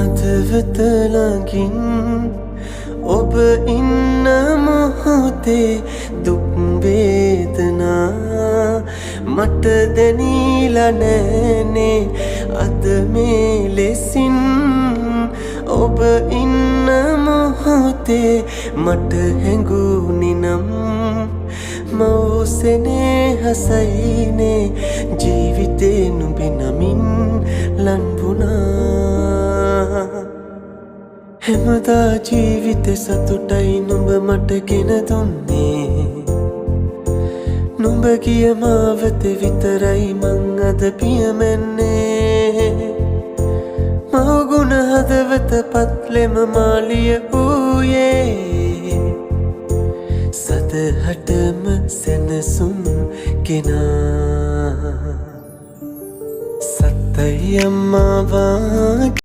හදවත ළඟින් ඔබ ඉන්න මොහොතේ දුක් වේදනා මට දැනීලා නෑනේ. අද මේ ලෙසින් ඔබ ඉන්න මොහොතේ මට හැඟුණි නම් මව් සෙනෙහසයිනේ ජීවිතේ නුඹේ නමින් ලන් වුණා. හැමදා ජීවිතේ සතුටයි නුඹ මට ගෙන දුන්නේ. නුඹ ගිය මාවතේ විතරයි මං අද පියමැන්නේ. මව්ගුණ හදවත පත්ලෙම මාලිය වූයේ සදහටම සැනසුම් කෙනා. සත්තයි අම්මා.